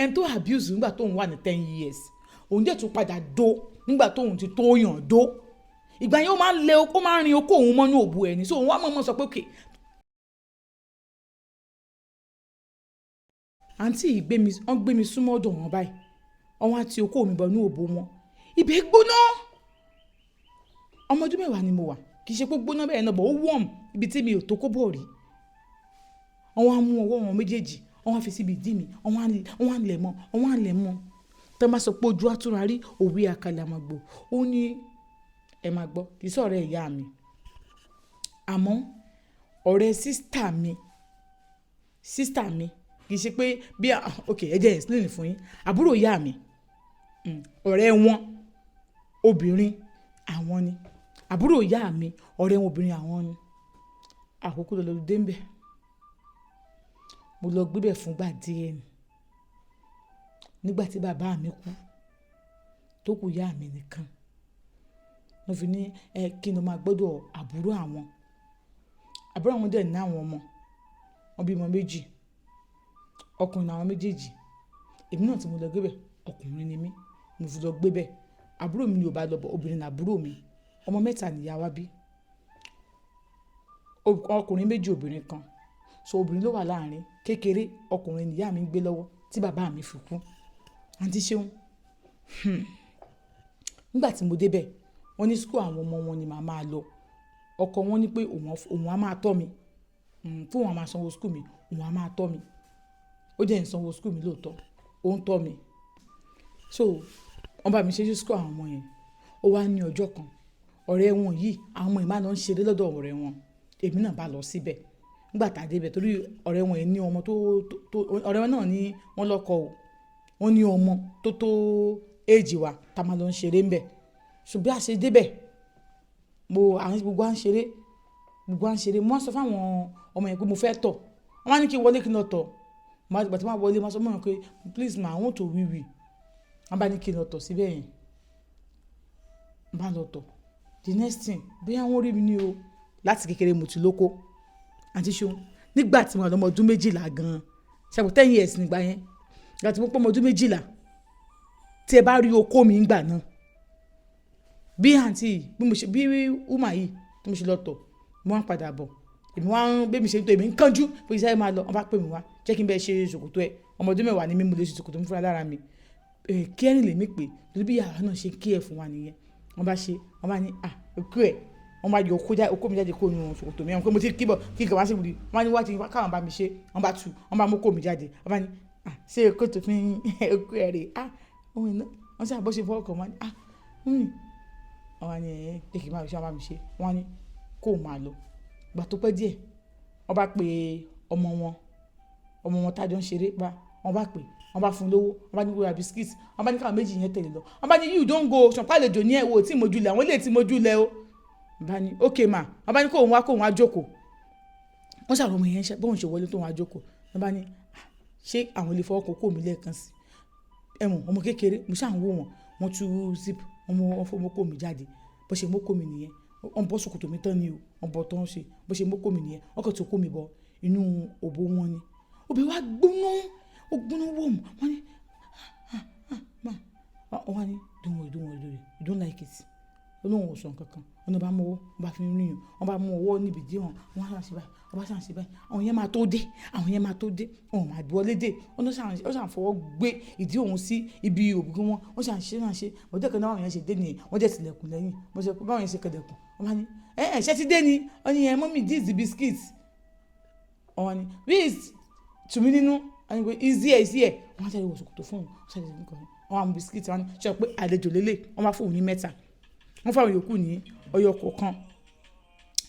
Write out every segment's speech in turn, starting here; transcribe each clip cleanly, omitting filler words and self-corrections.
Ẹni tó abuse nígbà tóun wà ní 10 years, òun dẹ̀ tún padà dó nígbà tóun ti tó yàn dó. Ìgbà yẹn, ó máa ń lé, ó máa ń rin okó òun mọ́nú òbu ẹ̀ ní. So òun wá mọ̀ọ́mọ̀ sọ pé, "Okay." Àǹtí yìí gbé mi, wọ́n gbé mi súnmọ́ ọ̀dọ̀ wọn báyìí, wọ́n á ti okó mi bọ̀ ní òbò wọn. Ibẹ̀ gbóná. Ọmọ ọdún 10 ni mo wà. Kì í ṣe pé gbóná bẹ́ẹ̀ náà bọ̀, ó warm, ibi tí mi ò tó kó bọ̀ rí. Wọ́n wá mú ọwọ́ wọn méjèèjì, wọ́n wá fi síbi ìdí mi, wọ́n á lẹ̀ mọ́, wọ́n á lẹ̀ mọ́. Tẹ́ bá sọ pé ojú àtúrà rí òwe àkàlàmọ̀gbò, ó ní ẹ máa gbọ́. Kì í sọ̀rọ̀ ìyá mi, àmọ́ ọ̀rẹ́ sister mi, sister mi, kì í ṣe pé bí, ok, ẹ jẹ́ explain fún yín. Àbúrò ìyá mi, ọ̀rẹ́ wọn obìnrin àwọn ni. Àbúrò ìyá mi, ọ̀rẹ́ wọn obìnrin àwọn ni. Àkókò lọ dé ń bẹ̀, mo lọ gbébẹ̀ fúngbà díẹ̀ ni. Nígbà tí bàbá mi kú, tó kù ìyá mi nìkan, wọ́n fi ní ẹ kí n lọ máa gbọ́dọ̀ àbúrò àwọn. Àbúrò àwọn dẹ̀ ní àwọn ọmọ, wọ́n bímọ méjì, ọkùnrin àwọn méjèèjì. Èmi náà tí mo lọ gbébẹ̀, ọkùnrin ni mí, mo fi lọ gbébẹ̀. Àbúrò mi ni ò bá lọ bọ̀, obìnrin ni àbúrò mi. Ọmọ mẹ́ta ni ìyá wa bí, ọkùnrin méjì, obìnrin kan. So obìnrin ló wà láàrin kékeré, ọkùnrin ni ìyá mi ń gbé lọ́wọ́ tí bàbá mi fi kú. Àǹtí Ṣeun, nígbà tí mo débẹ̀, wọ́n ní school àwọn ọmọ wọn ni màá máa lọ. Ọkọ wọn ní pé òun á máa tọ́ mi, fún òun á máa sanwó school mi, òun á máa tọ́ mi. Ó jẹ́ ń sanwó school mi lóòótọ́, ó ń tọ́ mi. So wọ́n bá mi ṣe sí school àwọn ọmọ yẹn. Ó wá ní ọjọ́ kan, ọ̀rẹ́ wọn yìí, àwọn ọmọ yìí máa lọ ń ṣeré lọ́dọ̀ ọ̀rẹ́ wọn. Èmi náà bá lọ síbẹ̀. Nígbà tá a débẹ̀, torí ọ̀rẹ́ wọn yẹn ní ọmọ tó ọ̀rẹ́ wọn náà ní wọ́n lọ́kọ o, wọ́n ní ọmọ tó age wa tá a máa lọ ń ṣeré ńbẹ̀. So bí a ṣe débẹ̀, mo àwọn gbogbo à ń ṣeré, gbogbo à ń ṣeré. Mo wá sọ fún àwọn ọmọ yẹn pé mo fẹ́ tọ̀. Wọ́n wá ní kí n wọlé, kí n lọ tọ̀. Ìgbà tí wọ́n wọlé, mo sọ fún wọn pé, "Please ma, I want to wee wee." Wọ́n bá ní kí n lọ tọ̀ síbẹ̀ yẹn. Mo bá lọ tọ̀. The next thing, bóyá wọ́n rí mi ní o, láti kékeré mo ti lóko. Àǹtí Ṣeun, nígbà tí mo wà lọ́mọ ọdún 12 gan-an, ṣàpò 10 years nígbà yẹn, ìgbà tí mo pọ́ ọmọ ọdún 12, tí ẹ bá rí okó mi ńgbà náà, bí àǹtí, bí mo ṣe bí woman yìí tí mo ṣe lọ tọ̀, mo wá ń padà bọ̀. Èmi wá ń bí mi ṣe ń tó, èmi ń kánjú pé iṣẹ́ máa lọ. Wọ́n bá pè mí wá, jẹ́ kí n bẹ́ẹ̀ ṣe ṣòkòtò ẹ̀. Ọmọ ọdún 10 ni mí, mo lè ṣe ṣòkòtò mi fúnra lára mi. Kí ẹ̀rìn lèmi pè torí bí yàrá náà ṣe kí ẹ̀ fún wa nìyẹn. Wọ́n bá ṣe, wọ́n bá ní, "Ah, okó ẹ̀." Wọ́n bá yọ okó mi jáde kó nu ṣòkòtò mi. Àwọn pé mo ti kíbọ̀ kí n kàn wá sí ibùdó. Wọ́n bá ní wá ti káwọn bá mi ṣe. Wọ́n bá tu, wọ́n bá mú okó mi jáde. Wọ́n bá ní, "Ah, ṣé okó tó fi okó ẹ̀ rè?" Ah, ohun iná wọ́n ṣe àbọ̀ṣe fọwọ́ kan. Wọ́n ní, "Ah, wọ́n wá ní ẹ̀ ẹ́ kí n máa ṣe." Wọ́n bá mi ṣe, wọ́n ní kó máa lọ. Ìgbà tó pẹ́ díẹ̀, wọ́n bá pe ọmọ wọn, ọmọ wọn tá jọ ń ṣeré bá. Wọ́n bá pè, wọ́n bá fún un lówó, wọ́n bá ní kó ra biscuit. Wọ́n bá ní káwọn méjì yẹn tẹ̀lé lọ. Wọ́n bá ní, "You don't go, ṣọ̀pá àlejò ní ẹ̀ wò tí mojú lẹ̀, àwọn ilé tí mojú lẹ̀ o." Bá ní, "Ok ma." Wọ́n bá ní kóun wá, kóun wá jókòó. Wọ́n ṣàrò ọmọ yẹn bóun ṣe wọlé tóun wá jókòó. Wọ́n bá ní, ṣé àwọn lè fọwọ́ kó mi lẹ́ẹ̀kan sí ẹ̀wọ̀n ọmọ kékeré? Mo ṣáà ń wò wọ́n. Wọ́n tú zip, wọ́n mú, wọ́n fọ́ mọ́kò mi jáde. Bó ṣe mọ́kò mi nìyẹn. Wọ́n bọ́ ṣòkòtò mi tán ni o, wọ́n bọ́ tán ṣe. Bó ṣe mọ́kò mi nìyẹn. Wọ́n kàn tó kó mi bọ inú òbò wọn ni. Òbí wa gbóná, ó gbóná wọ̀mù. Wọ́n ní, "Ah, ah, ma." Wọ́n wá ní, "Don't worry, don't worry, don't worry, you don't like it." Ó lóun ò sọ nǹkan kan. Wọ́n bá mú ọwọ́, wọ́n bá fi ń rìn, wọ́n bá mú ọwọ́ níbi dí wọn, wọ́n á ṣe báyìí, wọ́n bá ṣàn ṣe báyìí. Àwọn yẹn máa tó dé, àwọn yẹn máa tó dé, wọn ò máa wọlé dé. Wọ́n ṣàn fọwọ́ gbé ìdí òun sí ibi òbí wọn. Wọ́n ṣàn ṣe, ṣàn ṣe. Ọjọ́ kan náà, àwọn yẹn ṣe dé nìyẹn. Wọ́n jẹ́ tilẹ̀kùn lẹ́yìn. Bó ṣe báwọn yẹn ṣe kẹlẹ̀kùn, wọ́n bá ní, "Ẹ ẹ ṣé ti dé ni?" Wọ́n ní, "Ẹ mummy, this is the biscuit." Wọ́n ní, "Where is tùmí nínú?" Wọ́n ní pé, "Is here, is here." Wọ́n á jáde wọ ṣòkòtò fún òun, wọ́n ṣàlẹ̀ nǹkan. Wọ́n á mú biscuit. Wọ́n ní, ṣe pé àlejò lélẹ̀? Wọ́n bá fún òun ní mẹ́ta, wọ́n fáwọn yòókù ní ọyọ kọ̀ọ̀kan,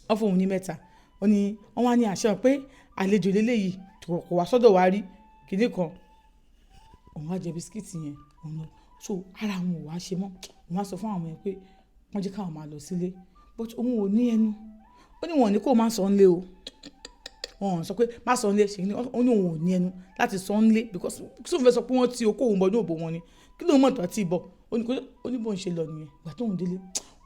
wọ́n fún òun ní mẹ́ta. Wọ́n ní, wọ́n wá ní àṣẹ pé àlejò lélẹ̀ yìí kò wá sọ́dọ̀ wa rí kinní kan. Òun wá jẹ biscuit yẹn, òun lọ. So ara òun ò wá ṣe mọ́. Òun wá sọ fún àwọn yẹn pé wọ́n jẹ́ káwọn máa lọ sílé, but òun ò ní ẹnu. Ó ní wọn ò ní kó má sọ ńlé o. Wọn sọ pé má sọ ńlé ṣe ni. Ó ní òun ò ní ẹnu láti sọ ńlé because sóun fẹ́ sọ pé wọ́n ti okó òun bọ̀ ní òbò wọn ni? Kí lóun mọ̀ tó ti bọ̀? Ó ní bóun ṣe lọ nìyẹn. Ìgbà tóun délé,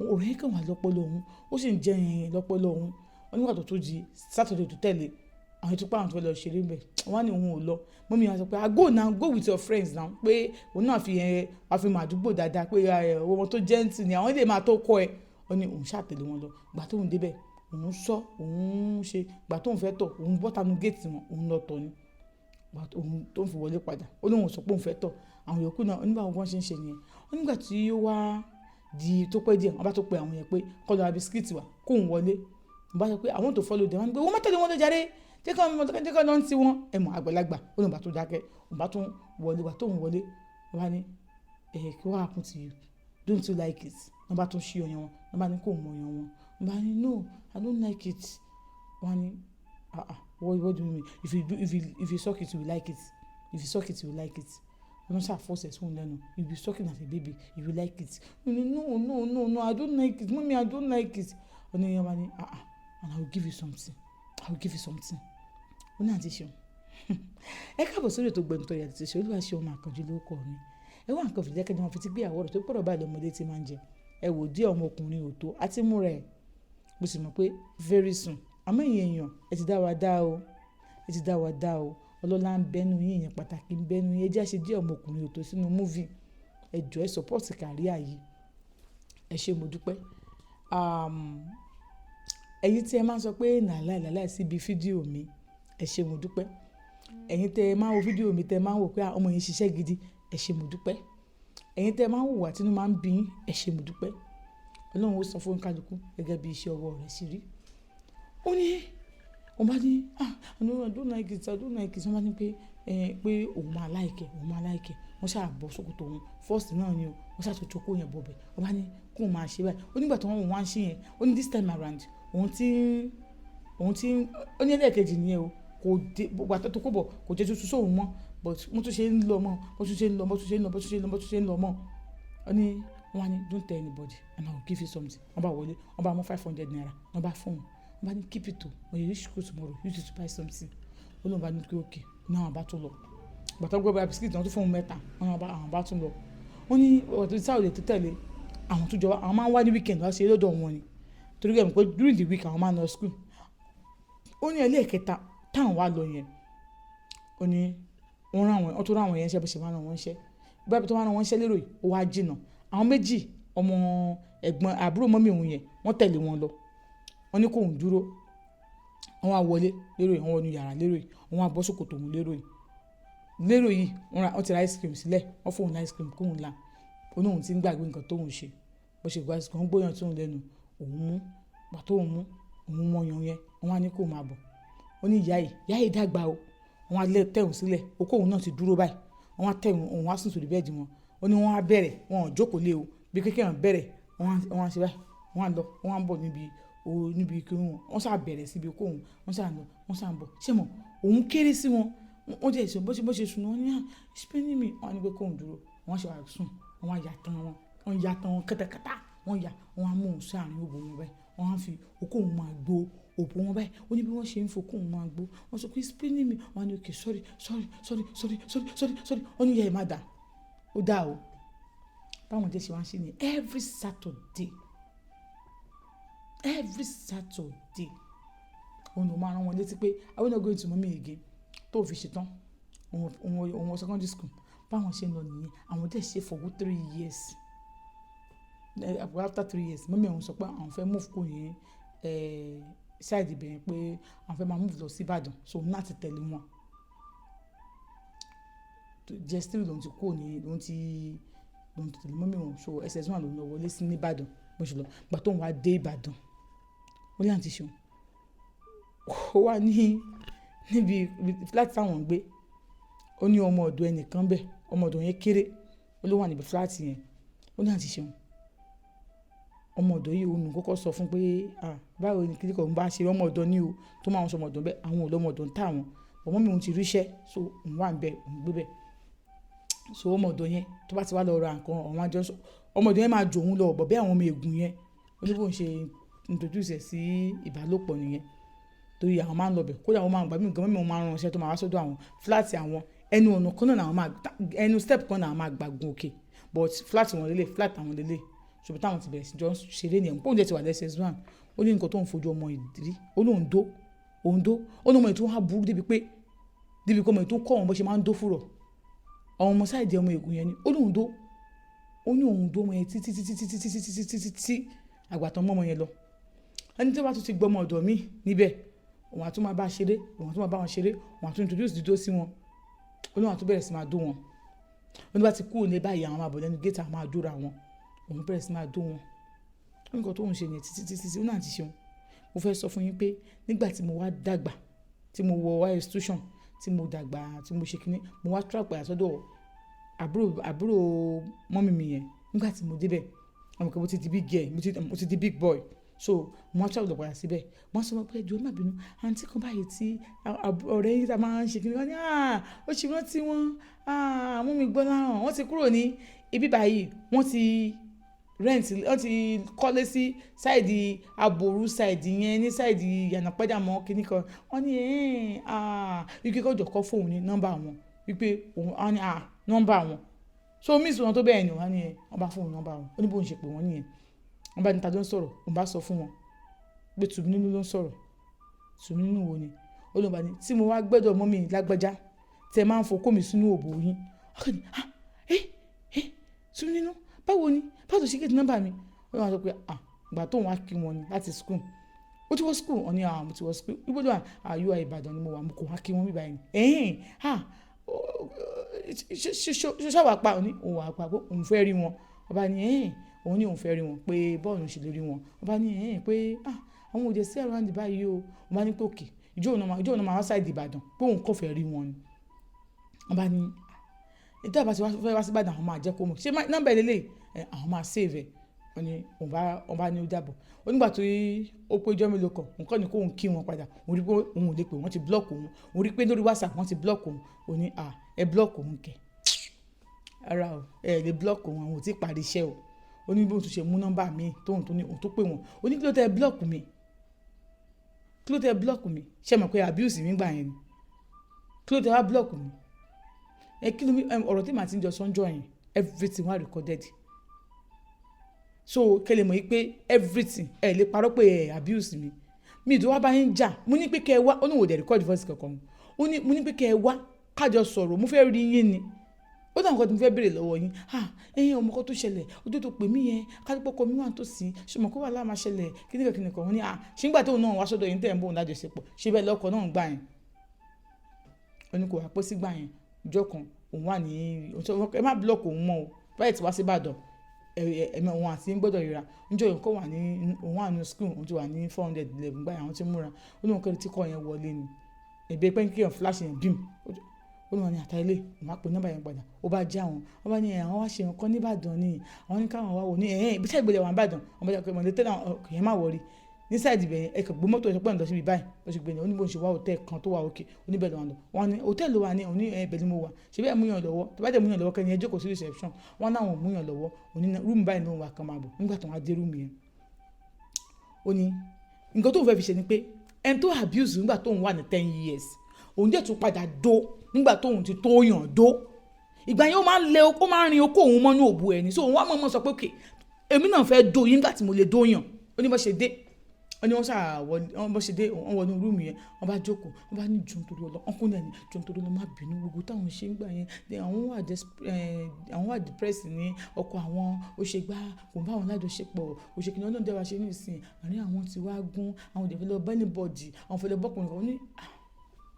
ọ̀rọ̀ yẹn kàn wá lọ́pọlọ òun, ó sì ń jẹ́ yẹn lọ́pọlọ òun. Ó nígbà tó tún di Saturday tó tẹ̀lé, àwọn Àwọn ètò pé àwọn tó fẹ́ lọ ṣeré ń bẹ̀, wọ́n á ní òun ò lọ. Mummy wọn sọ pé, "Ah, go now, go with your friends now," pé òun náà fi ẹ wàá fi mọ àdúgbò dáadáa, pé ọmọ tó gentle ni àwọn lè máa tó kọ́ ẹ. Ó ní òun ṣàtẹ̀lé wọn lọ. Gbà tóun débẹ̀, òun sọ, òun ṣe. Gbà tóun fẹ́ tọ̀, òun bọ́ta nu géètì wọn, òun lọ tọ̀ ni. Gbà tóun tó ń fi wọlé padà, ó lóun sọ pé òun fẹ́ tọ̀. Àwọn yòókù náà onígbà wọn ṣe ń ṣe nìyẹn. Ó nígbà tí ó wá di tó pẹ́ díẹ̀, wọ́n bá tó pe àwọn yẹn pé kó lọ ra biscuit wá kóun wọlé. Wọ́n bá sọ pé I want to follow them. Wọ́n ní pé wọ́n má tẹ̀lé wọn lọ jàre, jẹ́ kí wọ́n lọ ń ti wọn. Ẹ mọ̀ àgbàlagbà. Ó lóun bá tó dákẹ́, òun bá tún wọlé. Gbà tóun wọlé, wọ́n bá ní, "Ẹ̀ kí what happen to you? Don't you like it?" Wọ́n bá tún ṣí ọyàn wọn, wọ́n bá ní kó mọ ọyàn wọn. Wọ́n bá ní, "No, I don't like it." Wọ́n ní, "Ah ah, what do you mean? If you do if you if you suck it, you will like it. If you suck it, you will like it." Wọ́n ṣáà force ẹ̀ sóun lẹ́nu. "You be sucking as a baby, you will like it." Ó ní, "No, no, no, no, I don't like it, mummy, I don't like it." Ó ní wọ́n bá ní, "Ah ah, and I will give you something, I will give you something." Ó ní, "Àǹtí Ṣeun, ẹ káàbọ̀ sórí ètò Gbẹnutọ́ Àti Ṣe Olúwa ṣe ọmọ àkànjú lórúkọ mi. Ẹ wá nǹkan fìdí kẹ́jọ wọn fi ti gbé àwọ̀rọ̀ tó pọ̀rọ̀ báyìí lọ́mọdé tí máa ń jẹ. Ẹ wò díẹ̀, ọmọkùnrin ò tó àti múra ẹ̀. Mo sì mọ̀ pé very soon." Àmọ́ ẹ̀yin èèyàn, ẹ ti dá wa dá o, ẹ ti dá wa dá o. Ọlọ́lá ń bẹ́nu yín, èèyàn pàtàkì ń bẹ́nu yín. Ẹ jẹ́ àṣẹ díẹ̀ ọmọkùnrin ò tó sínú movie. Ẹ jọ̀ọ́, ẹ support career yìí. Ẹ ṣé, mo dúpẹ́. Ẹ̀yin tí ẹ máa ń sọ pé nàláì nàláì síbi fídíò mi, ẹ ṣé, mo dúpẹ́. Ẹ̀yin tí ẹ máa ń wo fídíò mi, tí ẹ máa ń wò pé ọmọ yìí ń ṣiṣẹ́ gidi, ẹ ṣé, mo dúpẹ́. Ẹ̀yin tí ẹ máa ń wò wá tí inú máa ń bí yín, ẹ ṣé, mo dúpẹ́. Ọlọ́run ó san fún oníkálukú gẹ́gẹ́ bí iṣẹ́ ọwọ́ rẹ̀ ṣe rí. Ó ní, òun bá ní, "Ah, no, I don't like it, I don't like it." Wọ́n bá ní pé, ẹ pé òun máa like ẹ̀, òun máa like ẹ̀. Wọ́n ṣà bọ́ ṣòkòtò òun first náà ni o. Wọ́n ṣà tó jókòó yẹn bọ̀bẹ̀. Wọ́n bá ní kó máa ṣe báyìí. Ó nígbà tí wọ́n wá ń ṣe yẹn, ó ní this time around, òun tí ó ní ẹlẹ́ẹ̀kejì nìyẹn o. Kò dé, gbogbo àtọ́ tó kó bọ̀, kò jẹ́ tuntun sóun mọ́. But mo tún ṣe ń lọ mọ́, bó tún ṣe ń lọ, bó tún ṣe ń lọ, bó tún ṣe ń lọ, bó tún ṣe ń lọ mọ́. Ó ní wọ́n wá ní, "Don't tell anybody and I will give you something." Wọ́n bá wọlé, wọ́n bá mú ₦500, wọ́n bá fún òun. Wọ́n bá ní, "Keep it o. When you reach school tomorrow, use it to buy something." Ó lóun bá ní pé okay. Ní àwọn bá tún lọ. Ìgbà tó gbé biscuit, wọ́n tún fún òun mẹ́ta. Wọ́n bá àwọn bá tún lọ. Wọ́n ní ọ̀tún Saturday tó tẹ̀lé, àwọn tó jọ wá, àwọn máa ń wá ní weekend wá ṣe lọ́dọ̀ wọn ni. Torí ẹ mọ̀ pé during the week, àwọn máa ń lọ school. Ó ní ẹlẹ́ẹ̀kẹta táwọn wá lọ yẹn, ó ní wọ́n rán àwọn, wọ́n tún rán àwọn yẹn iṣẹ́ bó ṣe máa ń rán wọn iṣẹ́. Bí tó máa ń rán wọn iṣẹ́ lérò yìí, ó wá jìnnà. Àwọn méjì, ọmọ ẹ̀gbọ́n àbúrò mummy òun yẹn, wọ́n tẹ̀lé wọn lọ. Wọ́n ní kóun dúró. Wọ́n wá wọlé lérò yìí, wọ́n wọnú yàrá lérò yìí, wọ́n wá bọ́ ṣòkòtò òun lérò yìí. Lérò yìí, wọ́n ti ra ice cream sílẹ̀, wọ́n fún òun ní ice cream kóun là. Ó ní òun tí ń gbàgbé nǹkan tóun ṣe. Bó ṣe gba ice cream, wọ́n gbóyàn tóun lẹ́nu, òun mú. Ìgbà tó òun mú, òun mú ọyàn yẹn, wọ́n wá ní kó máa bọ̀. Ó ní ìyá yìí, ìyá yìí dàgbà o. Wọ́n á lé tẹ̀ òun sílẹ̀, okó òun náà ti dúró báyìí. Wọ́n á tẹ̀ òun, òun á sùn sórí bẹ́ẹ̀dì wọn. Ó ní wọ́n á bẹ̀rẹ̀, wọ́n ò jókòó lé o. Bí kékeré wọn bẹ̀rẹ̀, wọ́n á ṣe báyìí, wọ́n á lọ, wọ́n á bọ̀ níbi, níbi kí wọ́n, wọ́n sá bẹ̀rẹ̀ síbi okó òun, wọ́n sá lọ, wọ́n sá bọ̀. Ṣé mọ̀, òun kéré sí wọn. Wọ́n jẹ́ ìṣe bó ṣe sùn, wọ́n ní, "Ah, it's paining me." Wọ́n á ní pé kóun dúró. Wọ́n ṣe wá sùn, wọ́n á ya tán wọn, wọ́n ya tán wọn kẹ́tẹ́kẹ́tẹ́. Wọ́n ya, wọ́n á mú òun sí àárín òbò wọn báyìí. Wọ́n á fi okó òun máa gbó òbò wọn báyìí. Ó ní bí wọ́n ṣe ń fi okó òun máa gbó. Wọ́n sọ pé, "It's paining me." Wọ́n á ní, "Okay, sorry, sorry, sorry, sorry, sorry, sorry, sorry." Ó ní ìyá ẹ̀ má dà. Ó dà o. Báwọn jẹ́ ṣe wá ń ṣe ní every Saturday. Every Saturday. Òun ló máa rán wọn létí pé, "Are we not going to mummy again?" Tó fi ṣe tán. Òun secondary school. Báwọn ṣe ń lọ nìyẹn. Àwọn dẹ̀ ṣe for good 3 years. After 3 years, mummy òun sọ pé àwọn fẹ́ move kúrò ní side ibẹ̀ yẹn, pé àwọn fẹ́ máa move lọ sí Ìbàdàn. So òun láti tẹ̀lé wọn. JSS3 lòun ti kúrò ní, lòun ti tẹ̀lé mummy òun. So SS1 lòun lọ wọlé sí ní Ìbàdàn. Bó ṣe lọ. Ìgbà tó ń wá dé Ìbàdàn, ó ní, "Àǹtí Ṣeun," ó wà ní níbi flat táwọn ń gbé. Ó ní ọmọ ọ̀dọ̀ ẹnìkan bẹ́ẹ̀, ọmọ ọ̀dọ̀ yẹn kéré. Ó ló wà níbi flat yẹn. Ó ní, "Àǹtí Ṣeun, ọmọ ọ̀dọ̀ yìí, òun kọ́kọ́ sọ fún pé, ah, báwo ni kíni kan bá ṣe ọmọ ọ̀dọ̀ ní o, tó máa ń sọ ọmọ ọ̀dọ̀ bẹ́ẹ̀, àwọn ò lọ́mọ ọ̀dọ̀ ń tà wọ́n. But mummy òun ti ríṣẹ́, so òun wà níbẹ̀, òun gbé bẹ́ẹ̀. So ọmọ ọ̀dọ̀ yẹn tó bá ti wá lọ ra nǹkan, àwọn àjọ sọ, ọmọ ọ̀dọ̀ yẹn máa jù òun lọ, but bí àwọn ọmọ ègún yẹn." Ó ní bóun ṣe introduce ẹ̀ sí ìbálòpọ̀ nìyẹn. Torí àwọn máa ń lọ bẹ̀. Kódà wọ́n máa ń gbà mí gan, mummy òun máa ń rán iṣẹ́ tó máa wá sọ́dọ̀ àwọn flat àwọn. Ẹnu ọ̀nà kan náà làwọn máa, ẹnu step kan náà máa gbà gun òkè. But flat wọn lélẹ̀, flat àwọn lélẹ̀. So bí táwọn ti bẹ̀rẹ̀ sí jọ ṣeré nìyẹn. Bóun dẹ̀ ti wà ní SS1. Ó ní nǹkan tó ń fojú ọmọ yìí rí. Ó lóun dó. Òun dó. Ó ní ọmọ yìí tó wá burú débi pé ọmọ yìí tó kọ́ wọn bó ṣe máa ń dó fúrọ̀. Àwọn ọmọ side ọmọ Ègùn yẹn ni. Ó ní òun dó. Ó ní òun dó ọmọ yẹn títí títí títí títí títí títí tí àgbà tán mọ́ ọmọ yẹn lọ. Ẹni tí ó bá tún ti gbọ́ ọmọ ọ̀dọ̀ mi níbẹ̀, òun á tún máa bá ṣeré, òun á tún máa bá wọn ṣeré, òun á tún introduce dídó sí wọn. Ó ní òun á tún bẹ̀rẹ̀ sí máa dó wọn. Ó ní bá ti kúrò ní báyìí, àwọn máa bọ̀ lẹ́nu gate, àwọn máa dóra wọn. Òun bẹ̀rẹ̀ sí máa dó wọn. Ó ní nǹkan tó ń ṣe nìyẹn títí títí tí ó náà ti ṣeun. Mo fẹ́ sọ fún yín pé nígbà tí mo wá dàgbà, tí mo wọ higher institution, tí mo dàgbà, tí mo ṣe kíní, mo wá travel padà sọ́dọ̀ àbúrò mummy mi yẹn. Nígbà tí mo dé bẹ̀, wọ́n mọ̀ pé mo ti di big girl, mo ti di big boy. So mo wá travel lọ padà síbẹ̀. Mo wá sọ pé, "Ẹ jọ̀ọ́, ẹ má bínú, àǹtí kan báyìí tí ọ̀rẹ́ yín tí a máa ń ṣe kíní." Wọ́n ní, "Ah, ó ṣe rántí wọn. Ah, mummy Gbọ́láhàn, wọ́n ti kúrò ní ibi báyìí, wọ́n ti rent, wọ́n ti kọ́lé sí side Aboru side yẹn, ní side Ìyànàpẹ́jà mọ́ kíní kan." Wọ́n ní, "Ẹ́n, ah," wípé kó jọ̀ọ́ kó fún òun ní nọ́mbà wọn. Wípé òun, wọ́n ní, "Ah, nọ́mbà wọn. So miss wọn tó bẹ́ẹ̀ ni?" Wọ́n ní, wọ́n bá fún òun nọ́mbà wọn. Ó ní bó ń ṣe pé wọ́n nìyẹn. Wọ́n bá ní ta ló ń sọ̀rọ̀. Òun bá sọ fún wọn pé Tùmínínú ló ń sọ̀rọ̀. Tùmínínú wo ni? Ó lóun bá ní tí mo wá gbẹ́dọ̀ mummy lágbájá tí ẹ máa ń fokó mi sínú òbò yín. Wọ́n kàn ní, "Ah, eh, eh, Tùmínínú, báwo ni? Báwo ló ṣe get nọ́mbà mi?" Ó wá sọ pé, ah, ìgbà tó ń wá kí wọn ni láti school. Ó ti wọ school? Wọ́n ní, "Ah, mo ti wọ school." Ibo ló wà? "Ah, UI Ìbàdàn ni mo wà, mo kò wá kí wọn bí báyìí ni." "Ẹ̀hìn, ah, ṣé ṣá wà pa?" Ó ní òun wà pa, pé òun fẹ́ rí wọn. Ó bá ní, "Ẹ̀hìn." Òun ní òun fẹ́ rí wọn, pé báwo lòun ṣe lè rí wọn. Ó bá ní, "Ẹ̀hìn," pé, "ah, àwọn ò dé sí around báyìí o." Ó bá ní pé okay, ìjọ́ òun náà máa wá side Ìbàdàn, pé òun kò fẹ́ rí wọn ni. Wọ́n bá ní, ìjọba bá ti fẹ́ wá sí Ìbàdàn, àwọn máa jẹ́ kó mọ̀. Ṣé nọ́mbà ẹ lélẹ̀? Àwọn máa save ẹ̀. Wọ́n ní òun bá ní ó dàbọ̀. Ó nígbà tí ó pé ọjọ́ mélòó kan, òun kọ́ ni kó òun kí wọn padà. Òun rí pé òun ò lè pè, wọ́n ti block òun. Òun rí pé lórí WhatsApp wọ́n ti block òun. Ó ní, "À, ẹ block òun kẹ̀. Rárá o, ẹ lè block òun, àwọn ò tí ì parí iṣẹ́ o." Ó ní bí òun tún ṣe mú nọ́mbà mi tóun tó ní òun tó pè wọ́n. Ó ní, "Kí ló tẹ block mi? Kí ló tẹ block mi? Ṣé ẹ mọ̀ pé abuse mi gbà yẹn ni? Kí ló tẹ wá block mi?" Ẹ kí ló mi ọ̀rọ̀ tí màá ti ń jọ sọ́njọ́ yẹn, everything wà recorded. So kẹ́ lè mọ̀ yìí pé everything, ẹ lè parọ́ pé ẹ abuse mi. Mi tó wá bá yín jà, mo ní pé kẹ́ ẹ wá. Ó ní wò dẹ̀ record voice kankan. Ó ní mo ní pé kẹ́ ẹ wá kájọ sọ̀rọ̀, mo fẹ́ rí yín ni. Ó dà, nǹkan tí mo fẹ́ béèrè lọ́wọ́ yín. Ah, ẹ̀yin ọmọ kan tó ṣẹlẹ̀, ojú tó pè mí yẹn, kájípọ̀ kọ mi wà tó sí, ṣe mọ̀ kó wà láàmà ṣẹlẹ̀ kíníkan kíníkan. Wọ́n ní, ah, ṣé nígbà tóun náà wá sọ́dọ̀ yín tẹ̀ ń bóun lájọṣepọ̀, ṣé bẹ́ẹ̀ lọ́kọ náà ń gbà yẹn? Ó ní kò wá pé sígbà yẹn. Ìjọ kan òun wà ní, ẹ má block òun mọ́ o, báyìí tí wá sí Ìbàdàn, ẹ̀mí òun àti ń gbọ́dọ̀ ríra. Níjọ́ yẹn kó wà ní, òun wà ní school, òun ti wà ní 400 level gbà yẹn, àwọn tí ń múra. Ó ní òun kẹ́rin tí kọ́ yẹn wọlé ni ẹ̀bẹ̀ pé kí flash yẹn bim. Ó ní wọn ní àtà ilé, òun á pe nọ́mbà yẹn padà. Ó bá jẹ́ àwọn, wọ́n bá ní àwọn wá ṣe nǹkan ní Ìbàdàn ni, àwọn ní káwọn wá wò ní ẹ̀hẹ́n ibi tí ìgbélé wà ní Ìbàdàn. Wọ́n bá jẹ́ pé mọ̀lẹ́ tẹ́lẹ̀ ọkọ̀ yẹn má worry ní side ibẹ̀ yẹn, ẹ kàn gbé mọ́tò ẹ̀ pẹ́ ń lọ síbi báyìí. Ó sì gbé ní oníbò ń ṣe wá hòtẹ́ẹ̀lì kan tó wà òkè oníbẹ̀ lọ́wọ́ lọ. Wọ́n ní hòtẹ́ẹ̀lì ló wà ní òní ẹ̀ ibẹ̀ ni mo wà. Ṣé bẹ́ẹ̀ múyàn lọ́wọ́? Tó bá dẹ̀ múyàn lọ́wọ́, kẹ́ni ẹ jókòó sí reception. Wọ́n náà wọ́n múyàn lọ́wọ́ òní room báyìí ló ń wà, kan máa bọ̀. Nígbà tó wá dé room yẹn, ó ní nǹkan tó ń fẹ́ fi ṣe ni pé ẹni tó abuse nígbà tóun wà ní 10 years, òun dẹ̀ tún padà dó nígbà tóun ti tó yàn dó. Ìgbà yẹn ó máa ń lé, ó máa ń rin okó òun mọ́nú òbu ẹ̀ ní. So òun wá mọ̀ọ́mọ̀ sọ pé okay, èmi náà fẹ́ dó yín nígbà tí mo lè dó yàn. Ó ní bó ṣe dé, wọ́n ní wọ́n ṣáà wọlé, wọ́n bó ṣe dé, wọ́n wọnú room yẹn, wọ́n bá jókòó, wọ́n bá ní, "Jọ̀ọ́ nítorí Ọlọ́run," ọkùnrin ẹ̀ ní, "Jọ̀ọ́ nítorí Ọlọ́run, má bínú, gbogbo táwọn ṣe ń gbà yẹn, àwọn wà depressed ní ọkọ àwọn, ó ṣe gbá, kò bá àwọn lájọṣepọ̀, ó ṣe kìnìún, Ọlọ́run dẹ́ wa ṣe ní ìsìn, àárín àwọn ti wá gún, àwọn ò dẹ̀ fẹ́ lọ bá anybody, àwọn fẹ́ lọ bọ́kùnrin kan." Ó ní, "Ah,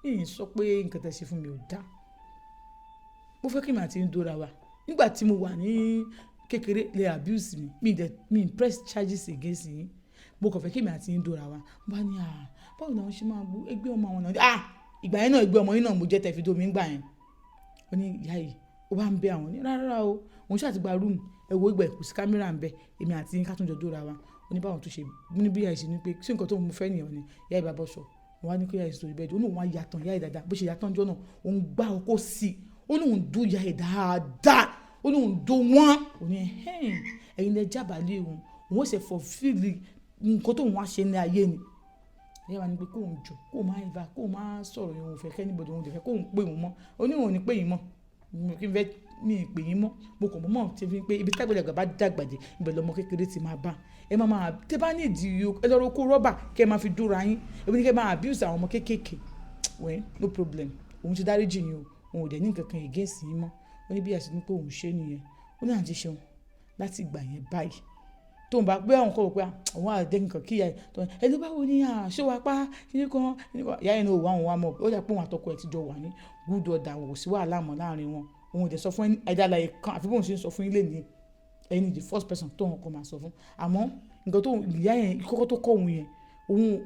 yìí sọ pé nǹkan tẹ́ ṣe fún mi ò dáa. Mo fẹ́ kí èmi àti yín dóra wa. Nígbà tí mo wà ní kékeré lè abuse mi, mi dẹ̀ mi press charges against yín. Mo kàn fẹ́ kí èmi àti yín dóra wa." Mo bá ní, "Ah, báwo ni àwọn ṣe máa gbó ẹgbẹ́ ọmọ àwọn náà? Ah, ìgbà yẹn náà, ẹgbẹ́ ọmọ yín náà mo jẹ́ tẹ́ fi dó mi ń gbà yẹn." Ó ní ìyá yìí, ó bá ń bẹ àwọn ní rárá o, òun ṣáà ti gba room, ẹ wo ìgbà kò sí camera ń bẹ, èmi àti yín ká tún jọ dóra wa. Ó ní báwọn tó ṣe ní bí ìyá yìí ṣe ní pé ṣé nǹkan tó ń fẹ́ nìyẹn ni. Ìyá yìí bá bọ́ sọ, wọ́n á ní kí ìyá yìí sórí bed. Ó ní òun á yàtọ̀ ìyá yìí dáadáa. Bó ṣe yàtọ̀ ńjọ́ náà, òun gbá ọkọ sí i. Ó ní òun dó ìyá yìí dáadáa. Ó ní òun dó wọ́n. Ó ní ẹ̀hẹ́n, ẹ̀yin lẹ jábàálẹ̀ òun, òun ó ṣe fulfill nǹkan tó òun wá ṣe ní ayé ni. Ìyá wa ní pé kóun jọ, kóun má ever, kóun má sọ̀rọ̀ yẹn, òun fẹ́ kẹ́ anybody, òun ò dẹ̀ fẹ́ kóun pè òun mọ́. Ó ní òun ò ní pè yín mọ́. Kí n fẹ́ Mi ì pè yín mọ́. Mo kàn mọ̀ mọ̀ tí fi pé ibi tí àgbàlagbà bá dàgbà dé, ibẹ̀ lọmọ kékeré ti máa bá. Ẹ máa máa, tí ẹ bá ní ìdí, ẹ lọ kó rọ́bà kí ẹ máa fi dóra yín. Èmi ní kí ẹ máa abuse àwọn ọmọ kéékèèké. Well, no problem. Òun ti dáríjì yín o. Òun ò dẹ̀ ní nǹkan kan against yín mọ́. Ó ní bí ìyá ṣe ní pé òun ṣe nìyẹn. Ó ní, àǹtí Ṣeun, láti ìgbà yẹn báyìí, tóun bá pé àwọn kan wò pé òun á jẹ́ nǹkan kí ìyá ẹ̀ tó ní, "Ẹ ló bá wo ni à, ṣé wàá pa kíní kan, kíní kan?" Ìyá yẹn ní òun àwọn wá mọ̀. Ó dà pé òun àtọkọ ẹ̀ ti jọ wà ní good order, kò sí wàhálà mọ́ láàrin wọn. Òun ò dẹ̀ sọ fún ẹ̀dá alààyè kan àfi bóun ṣe ń sọ fún yín lénìí. Ẹ̀yin ni the first person tóun kọ́ máa sọ fún. Àmọ́ nǹkan tó ìyá yẹn kọ́kọ́ tó kọ́ òun yẹn, òun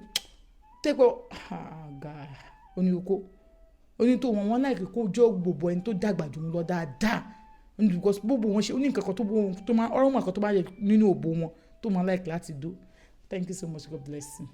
tẹ́pẹ́ àgà ó ní oko. Ó ní tó wọn wọ́n like kó jẹ́ gbogbo ẹni tó dàgbà jù ú lọ dáadáa. Because gbogbo wọn ṣe ó ní nǹkan kan tó máa ọ̀rọ̀ wọn kan tó bá yẹ nínú òbò wọn tó máa like láti dó. Thank you so much. God bless you.